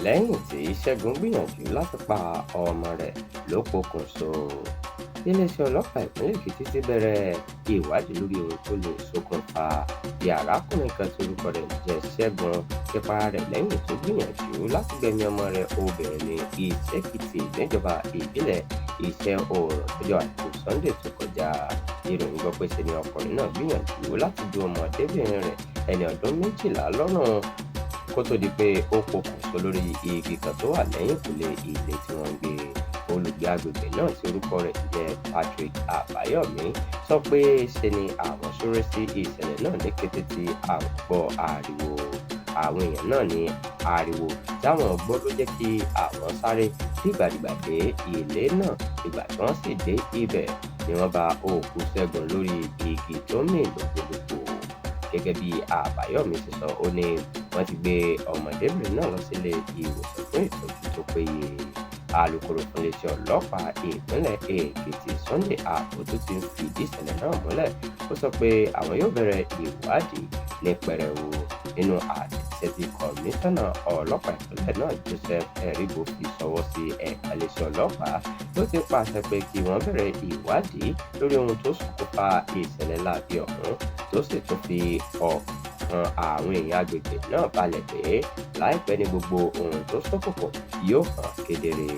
Lẹ́yìn tí Ṣẹ́gun gbìyànjú láti pa ọmọ rẹ̀ ló pokùnso. Iléeṣẹ́ ọlọ́pàá ìpínlẹ̀ Èkìtì ti bẹ̀rẹ̀ ìwádìí lórí ohun tó lè ṣokùnfà bí arákùnrin kan tí orúkọ rẹ̀ ń jẹ́ Ṣẹ́gun ṣe para rẹ̀ lẹ́yìn tó gbìyànjú láti gbẹ̀mí ọmọ rẹ̀ obìnrin ní Iṣẹ́-Èkìtì níjọba ìbílẹ̀ Iṣẹ́-Oòrùn lọ́jọ́ Àìkú Sannde tó kọjá. Ìròyìn gbọ́ pé ṣe ni ọkùnrin náà gbìyànjú láti du ọmọdébìnrin rẹ̀ ẹni ọdún 12 lọ́rùn kó tó di pé ó pokùnso lórí igi kan tó wà lẹ́yìnkùlé ilé tí wọ́n ń gbé. Olùgbé agbègbè náà tí orúkọ rẹ̀ ń jẹ́ Patrick Àbáyọ̀mí sọ pé ṣe ni àwọn súré sí ìṣẹ̀lẹ̀ náà ní kété tí àwọn gbọ́ ariwo. Àwọn èèyàn náà ní ariwo táwọn gbọ́ ló jẹ́ kí àwọn sáré dìgbàdìgbà dé ilé náà. Ìgbà tí wọ́n sì dé ibẹ̀ ni wọ́n bá òkú Ṣẹ́gun lórí igi tó mì lògbòlògbò. Gẹ́gẹ́ bí Àbáyọ̀mí ṣe sọ, ó ní wọ́n ti gbé ọmọdébìnrin náà lọ sílé ìwòsàn fún ìtọ́jú tó péye. Alūkkóró fún iléeṣẹ́ ọlọ́pàá ìpínlẹ̀ Èkìtì Sunday Àbótú ti ń fìdí ìṣẹ̀lẹ̀ náà múlẹ̀. Ó sọ pé àwọn yóò bẹ̀rẹ̀ ìwádìí ní pẹrẹwu. Nínú àtẹ̀jíṣẹ́ tí kọmíṣánná ọlọ́pàá ìpínlẹ̀ náà Joseph Eribo fi ṣọwọ́ sí ẹ̀ka iléeṣẹ́ ọlọ́pàá ló ti pàṣẹ pé kí wọ́n bẹ̀rẹ̀ ìwádìí lórí ohun tó ṣokùnfà ìṣẹ̀lẹ̀ láabi ọ̀hún, tó sì tún fi ọkàn àwọn èèyàn agbègbè náà balẹ̀ pé láìpẹ́ ní gbogbo ohun tó ṣókùnkùn yóò hàn kedere.